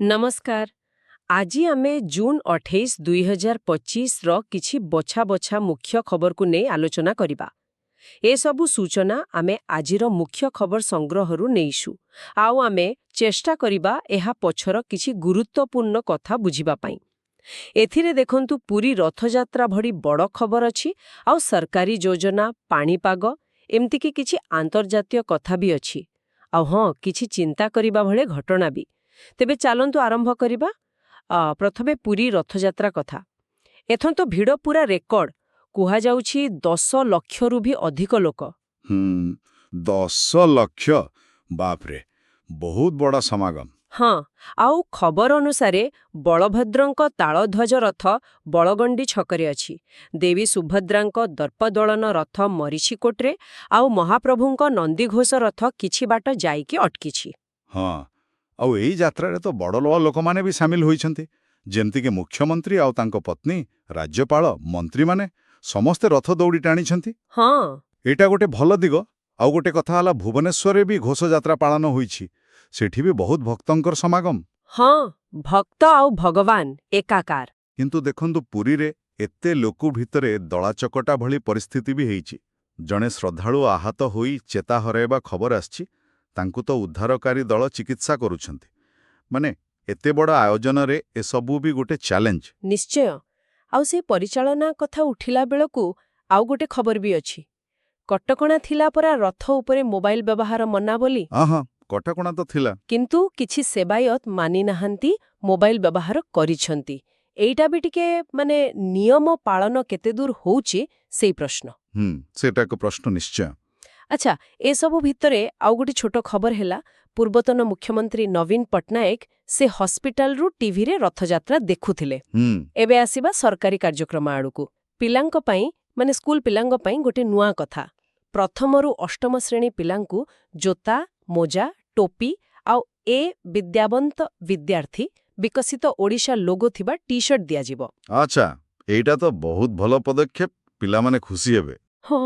ନମସ୍କାର। ଆଜି ଆମେ ଜୁନ୍ 28 2025ର କିଛି ବଛା ବଛା ମୁଖ୍ୟ ଖବରକୁ ନେଇ ଆଲୋଚନା କରିବା। ଏସବୁ ସୂଚନା ଆମେ ଆଜିର ମୁଖ୍ୟ ଖବର ସଂଗ୍ରହରୁ ନେଇଛୁ, ଆଉ ଆମେ ଚେଷ୍ଟା କରିବା ଏହା ପଛର କିଛି ଗୁରୁତ୍ୱପୂର୍ଣ୍ଣ କଥା ବୁଝିବା ପାଇଁ। ଏଥିରେ ଦେଖନ୍ତୁ, ପୁରୀ ରଥଯାତ୍ରା ଭଳି ବଡ଼ ଖବର ଅଛି, ଆଉ ସରକାରୀ ଯୋଜନା, ପାଣିପାଗ, ଏମିତିକି କିଛି ଆନ୍ତର୍ଜାତୀୟ କଥା ବି ଅଛି, ଆଉ ହଁ, କିଛି ଚିନ୍ତା କରିବା ଭଳି ଘଟଣା ବି। ତେବେ ଚାଲନ୍ତୁ ଆରମ୍ଭ କରିବା। ପ୍ରଥମେ ପୁରୀ ରଥଯାତ୍ରା କଥା। ଏଥର ତ ଭିଡ଼ ପୁରା ରେକର୍ଡ କୁହାଯାଉଛି, 10 ଲକ୍ଷରୁ ବି ଅଧିକ ଲୋକ। 10 ଲକ୍ଷ, ବାପରେ, ବହୁତ ବଡ଼ ସମାଗମ। ହଁ, ଆଉ ଖବର ଅନୁସାରେ ବଳଭଦ୍ରଙ୍କ ତାଳଧ୍ୱଜ ରଥ ବଳଗଣ୍ଡି ଛକରେ ଅଛି, ଦେବୀ ସୁଭଦ୍ରାଙ୍କ ଦର୍ପଦଳନ ରଥ ମରିଚିକୋଟରେ, ଆଉ ମହାପ୍ରଭୁଙ୍କ ନନ୍ଦିଘୋଷ ରଥ କିଛି ବାଟ ଯାଇକି ଅଟକିଛି। ହଁ, ଆଉ ଏଇ ଯାତ୍ରାରେ ତ ବଡ଼ ବଡ଼ ଲୋକମାନେ ବି ସାମିଲ ହୋଇଛନ୍ତି, ଯେମିତିକି ମୁଖ୍ୟମନ୍ତ୍ରୀ ଆଉ ତାଙ୍କ ପତ୍ନୀ, ରାଜ୍ୟପାଳ, ମନ୍ତ୍ରୀମାନେ ସମସ୍ତେ ରଥ ଦଉଡ଼ି ଟାଣିଛନ୍ତି। ଏଇଟା ଗୋଟେ ଭଲ ଦିଗ। ଆଉ ଗୋଟେ କଥା ହେଲା, ଭୁବନେଶ୍ୱରରେ ବି ଘୋଷଯାତ୍ରା ପାଳନ ହୋଇଛି। ସେଠି ବି ବହୁତ ଭକ୍ତଙ୍କର ସମାଗମ। ହଁ, ଭକ୍ତ ଆଉ ଭଗବାନ ଏକାକାର। କିନ୍ତୁ ଦେଖନ୍ତୁ, ପୁରୀରେ ଏତେ ଲୋକ ଭିତରେ ଦଳାଚକଟା ଭଳି ପରିସ୍ଥିତି ବି ହେଇଛି। ଜଣେ ଶ୍ରଦ୍ଧାଳୁ ଆହତ ହୋଇ ଚେତା ହରାଇବା ଖବର ଆସିଛି। ତାଙ୍କୁ ତ ଉଦ୍ଧାରକାରୀ ଦଳ ଚିକିତ୍ସା କରୁଛନ୍ତି। ମାନେ ଏତେ ବଡ଼ ଆୟୋଜନରେ ଏସବୁ ବି ଗୋଟେ ଚ୍ୟାଲେଞ୍ଜ। ନିଶ୍ଚୟ। ଆଉ ସେ ପରିଚାଳନା କଥା ଉଠିଲା ବେଳକୁ ଆଉ ଗୋଟେ ଖବର ବି ଅଛି। କଟକଣା ଥିଲା ପରା, ରଥ ଉପରେ ମୋବାଇଲ ବ୍ୟବହାର ମନା ବୋଲି। ହଁ, କଟକଣା ତ ଥିଲା। କିନ୍ତୁ କିଛି ସେବାୟତ ମାନି ନାହାନ୍ତି, ମୋବାଇଲ ବ୍ୟବହାର କରିଛନ୍ତି। ଏଇଟା ବି ଟିକେ ମାନେ ନିୟମ ପାଳନ କେତେ ଦୂର ହଉଛି, ସେଇ ପ୍ରଶ୍ନ। ସେଟା ଏକ ପ୍ରଶ୍ନ ନିଶ୍ଚୟ। ଆଚ୍ଛା, ଏସବୁ ଭିତରେ ଆଉ ଗୋଟେ ଛୋଟ ଖବର ହେଲା, ପୂର୍ବତନ ମୁଖ୍ୟମନ୍ତ୍ରୀ ନବୀନ ପଟ୍ଟନାୟକ ସେ ହସ୍ପିଟାଲରୁ ଟିଭିରେ ରଥଯାତ୍ରା ଦେଖୁଥିଲେ। ଏବେ ଆସିବା ସରକାରୀ କାର୍ଯ୍ୟକ୍ରମ ଆଡ଼କୁ। ପିଲାଙ୍କ ପାଇଁ, ମାନେ ସ୍କୁଲ ପିଲାଙ୍କ ପାଇଁ ଗୋଟେ ନୂଆ କଥା। ପ୍ରଥମରୁ ଅଷ୍ଟମ ଶ୍ରେଣୀ ପିଲାଙ୍କୁ ଜୋତା, ମୋଜା, ଟୋପି ଆଉ ଏ ବିଦ୍ୟାବନ୍ତ ବିଦ୍ୟାର୍ଥୀ, ବିକଶିତ ଓଡ଼ିଶା ଲୋଗୋ ଥିବା ଟି ସାର୍ଟ ଦିଆଯିବ। ଆଚ୍ଛା, ଏଇଟା ତ ବହୁତ ଭଲ ପଦକ୍ଷେପ। ପିଲାମାନେ ଖୁସି ହେବେ। ହଁ,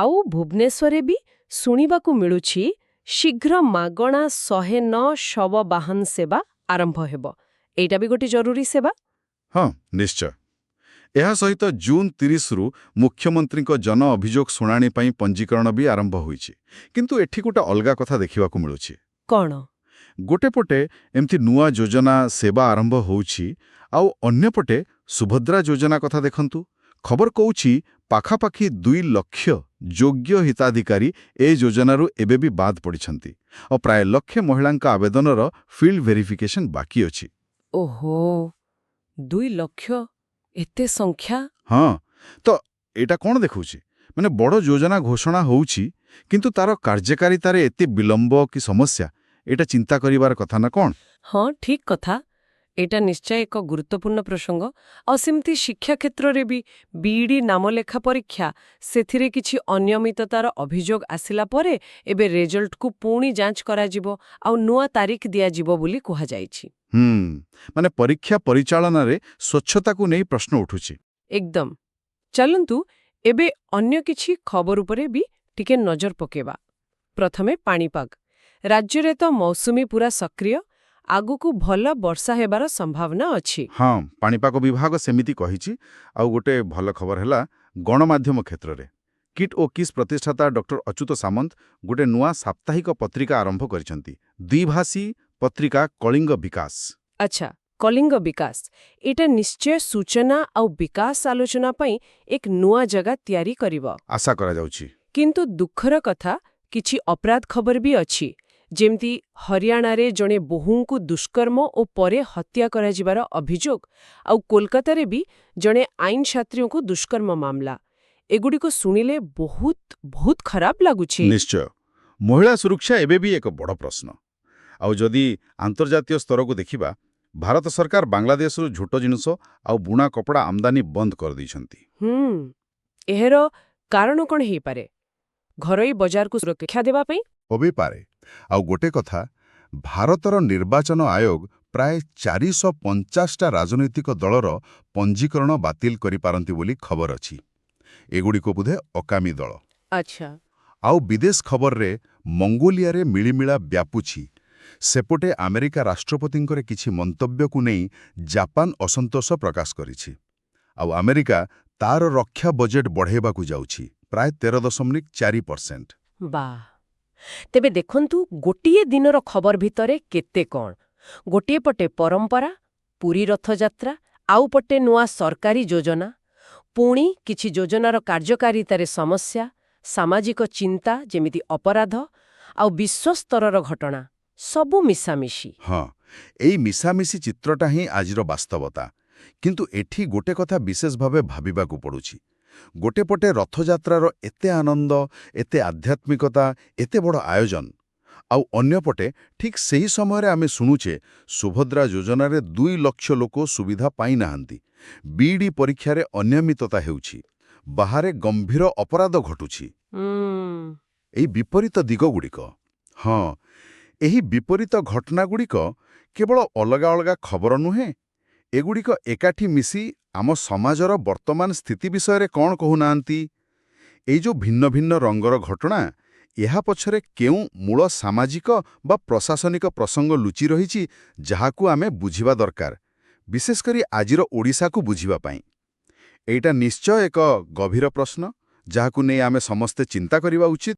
ଆଉ ଭୁବନେଶ୍ୱରରେ ବି ଶୁଣିବାକୁ ମିଳୁଛି, ଶୀଘ୍ର ମାଗଣା 109 ଶବ ବାହନ ସେବା ଆରମ୍ଭ ହେବ। ଏଇଟା ବି ଗୋଟେ ଜରୁରୀ ସେବା। ହଁ, ନିଶ୍ଚୟ। ଏହା ସହିତ ଜୁନ୍ 30ରୁ ମୁଖ୍ୟମନ୍ତ୍ରୀଙ୍କ ଜନ ଅଭିଯୋଗ ଶୁଣାଣି ପାଇଁ ପଞ୍ଜୀକରଣ ବି ଆରମ୍ଭ ହୋଇଛି। କିନ୍ତୁ ଏଠି ଗୋଟେ ଅଲଗା କଥା ଦେଖିବାକୁ ମିଳୁଛି। କ'ଣ? ଗୋଟେ ପଟେ ଏମିତି ନୂଆ ଯୋଜନା, ସେବା ଆରମ୍ଭ ହେଉଛି, ଆଉ ଅନ୍ୟପଟେ ସୁଭଦ୍ରା ଯୋଜନା କଥା ଦେଖନ୍ତୁ। ଖବର କହୁଛି, ପାଖାପାଖି 2 ଲକ୍ଷ ଯୋଗ୍ୟ ହିତାଧିକାରୀ ଏ ଯୋଜନାରୁ ଏବେ ବି ବାଦ ପଡ଼ିଛନ୍ତି, ଆଉ ପ୍ରାୟ ଲକ୍ଷେ ମହିଳାଙ୍କ ଆବେଦନର ଫିଲ୍ଡ ଭେରିଫିକେସନ ବାକି ଅଛି। ଓହୋ, 2 ଲକ୍ଷ, ଏତେ ସଂଖ୍ୟା! ହଁ, ତ ଏଇଟା କ'ଣ ଦେଖାଉଛି? ମାନେ ବଡ଼ ଯୋଜନା ଘୋଷଣା ହେଉଛି, କିନ୍ତୁ ତାର କାର୍ଯ୍ୟକାରିତାରେ ଏତେ ବିଳମ୍ବ କି ସମସ୍ୟା, ଏଇଟା ଚିନ୍ତା କରିବାର କଥା ନା କ'ଣ? ହଁ, ଠିକ୍ କଥା। ଏଇଟା ନିଶ୍ଚୟ ଏକ ଗୁରୁତ୍ୱପୂର୍ଣ୍ଣ ପ୍ରସଙ୍ଗ। ଆଉ ସେମିତି ଶିକ୍ଷା କ୍ଷେତ୍ରରେ ବି ବିଇଡି ନାମଲେଖା ପରୀକ୍ଷା, ସେଥିରେ କିଛି ଅନିୟମିତତାର ଅଭିଯୋଗ ଆସିଲା ପରେ ଏବେ ରେଜଲ୍ଟକୁ ପୁଣି ଯାଞ୍ଚ କରାଯିବ ଆଉ ନୂଆ ତାରିଖ ଦିଆଯିବ ବୋଲି କୁହାଯାଇଛି। ମାନେ ପରୀକ୍ଷା ପରିଚାଳନାରେ ସ୍ୱଚ୍ଛତାକୁ ନେଇ ପ୍ରଶ୍ନ ଉଠୁଛି। ଏକଦମ। ଚାଲନ୍ତୁ, ଏବେ ଅନ୍ୟ କିଛି ଖବର ଉପରେ ବି ଟିକେ ନଜର ପକେଇବା। ପ୍ରଥମେ ପାଣିପାଗ। ରାଜ୍ୟରେ ତ ମୌସୁମୀ ପୁରା ସକ୍ରିୟ, ଆଗକୁ ଭଲ ବର୍ଷା ହେବାର ସମ୍ଭାବନା ଅଛି। ହଁ, ପାଣିପାଗ ବିଭାଗ ସେମିତି କହିଛି। ଆଉ ଗୋଟେ ଭଲ ଖବର ହେଲା ଗଣମାଧ୍ୟମ କ୍ଷେତ୍ରରେ। କିଟ୍ ଓ କିସ୍ ପ୍ରତିଷ୍ଠାତା ଡକ୍ଟର ଅଚ୍ୟୁତ ସାମନ୍ତ ଗୋଟେ ନୂଆ ସାପ୍ତାହିକ ପତ୍ରିକା ଆରମ୍ଭ କରିଛନ୍ତି, ଦ୍ୱିଭାଷୀ ପତ୍ରିକା କଳିଙ୍ଗ ବିକାଶ। ଆଚ୍ଛା, କଳିଙ୍ଗ ବିକାଶ। ଏଇଟା ନିଶ୍ଚୟ ସୂଚନା ଆଉ ବିକାଶ ଆଲୋଚନା ପାଇଁ ଏକ ନୂଆ ଜାଗା ତିଆରି କରିବ। ଆଶା କରାଯାଉଛି। କିନ୍ତୁ ଦୁଃଖର କଥା, କିଛି ଅପରାଧ ଖବର ବି ଅଛି। ଯେମିତି ହରିୟାଣାରେ ଜଣେ ବୋହୂଙ୍କୁ ଦୁଷ୍କର୍ମ ଓ ପରେ ହତ୍ୟା କରାଯିବାର ଅଭିଯୋଗ, ଆଉ କୋଲକାତାରେ ବି ଜଣେ ଆଇନ ଛାତ୍ରୀଙ୍କୁ ଦୁଷ୍କର୍ମ ମାମଲା। ଏଗୁଡ଼ିକ ଶୁଣିଲେ ବହୁତ ବହୁତ ଖରାପ ଲାଗୁଛି। ନିଶ୍ଚୟ। ମହିଳା ସୁରକ୍ଷା ଏବେ ବି ଏକ ବଡ଼ ପ୍ରଶ୍ନ। ଆଉ ଯଦି ଆନ୍ତର୍ଜାତୀୟ ସ୍ତରକୁ ଦେଖିବା, ଭାରତ ସରକାର ବାଂଲାଦେଶରୁ ଝୋଟ ଜିନିଷ ଆଉ ବୁଣା କପଡ଼ା ଆମଦାନୀ ବନ୍ଦ କରିଦେଇଛନ୍ତି। ଏହାର କାରଣ କ'ଣ ହେଇପାରେ? ଘରୋଇ ବଜାରକୁ ସୁରକ୍ଷା ଦେବା ପାଇଁ? ହୋଇପାରେ। ଆଉ ଗୋଟେ କଥା, ଭାରତର ନିର୍ବାଚନ ଆୟୋଗ ପ୍ରାୟ 450ଟା ରାଜନୈତିକ ଦଳର ପଞ୍ଜୀକରଣ ବାତିଲ କରିପାରନ୍ତି ବୋଲି ଖବର ଅଛି। ଏଗୁଡ଼ିକ ବୋଧେ ଅକାମୀ ଦଳ। ଆଉ ବିଦେଶ ଖବରରେ ମଙ୍ଗୋଲିଆରେ ମିଳିମିଳା ବ୍ୟାପୁଛି। ସେପଟେ ଆମେରିକା ରାଷ୍ଟ୍ରପତିଙ୍କର କିଛି ମନ୍ତବ୍ୟକୁ ନେଇ ଜାପାନ ଅସନ୍ତୋଷ ପ୍ରକାଶ କରିଛି। ଆଉ ଆମେରିକା ତାର ରକ୍ଷା ବଜେଟ୍ ବଢ଼ାଇବାକୁ ଯାଉଛି, ପ୍ରାୟ 13.4%। ବାଃ, ତେବେ ଦେଖନ୍ତୁ, ଗୋଟିଏ ଦିନର ଖବର ଭିତରେ କେତେ କ'ଣ। ଗୋଟିଏ ପଟେ ପରମ୍ପରା, ପୁରୀ ରଥଯାତ୍ରା, ଆଉ ପଟେ ନୂଆ ସରକାରୀ ଯୋଜନା, ପୁଣି କିଛି ଯୋଜନାର କାର୍ଯ୍ୟକାରିତାରେ ସମସ୍ୟା, ସାମାଜିକ ଚିନ୍ତା ଯେମିତି ଅପରାଧ, ଆଉ ବିଶ୍ୱସ୍ତରର ଘଟଣା, ସବୁ ମିଶାମିଶି। ହଁ, ଏଇ ମିଶାମିଶି ଚିତ୍ରଟା ହିଁ ଆଜିର ବାସ୍ତବତା। କିନ୍ତୁ ଏଠି ଗୋଟେ କଥା ବିଶେଷ ଭାବେ ଭାବିବାକୁ ପଡୁଛି। ଗୋଟେ ପଟେ ରଥଯାତ୍ରାର ଏତେ ଆନନ୍ଦ, ଏତେ ଆଧ୍ୟାତ୍ମିକତା, ଏତେ ବଡ଼ ଆୟୋଜନ, ଆଉ ଅନ୍ୟପଟେ ଠିକ୍ ସେହି ସମୟରେ ଆମେ ଶୁଣୁଛେ ସୁଭଦ୍ରା ଯୋଜନାରେ 2 ଲକ୍ଷ ଲୋକ ସୁବିଧା ପାଇନାହାନ୍ତି, ବିଇଡି ପରୀକ୍ଷାରେ ଅନିୟମିତତା ହେଉଛି, ବାହାରେ ଗମ୍ଭୀର ଅପରାଧ ଘଟୁଛି। ଏଇ ବିପରୀତ ଦିଗଗୁଡ଼ିକ, ହଁ, ଏହି ବିପରୀତ ଘଟଣାଗୁଡ଼ିକ କେବଳ ଅଲଗା ଅଲଗା ଖବର ନୁହେଁ। ଏଗୁଡ଼ିକ ଏକାଠି ମିଶି ଆମ ସମାଜର ବର୍ତ୍ତମାନ ସ୍ଥିତି ବିଷୟରେ କ'ଣ କହୁନାହାନ୍ତି? ଏଇ ଯୋଉ ଭିନ୍ନ ଭିନ୍ନ ରଙ୍ଗର ଘଟଣା, ଏହା ପଛରେ କେଉଁ ମୂଳ ସାମାଜିକ ବା ପ୍ରଶାସନିକ ପ୍ରସଙ୍ଗ ଲୁଚି ରହିଛି, ଯାହାକୁ ଆମେ ବୁଝିବା ଦରକାର, ବିଶେଷ କରି ଆଜିର ଓଡ଼ିଶାକୁ ବୁଝିବା ପାଇଁ? ଏଇଟା ନିଶ୍ଚୟ ଏକ ଗଭୀର ପ୍ରଶ୍ନ, ଯାହାକୁ ନେଇ ଆମେ ସମସ୍ତେ ଚିନ୍ତା କରିବା ଉଚିତ।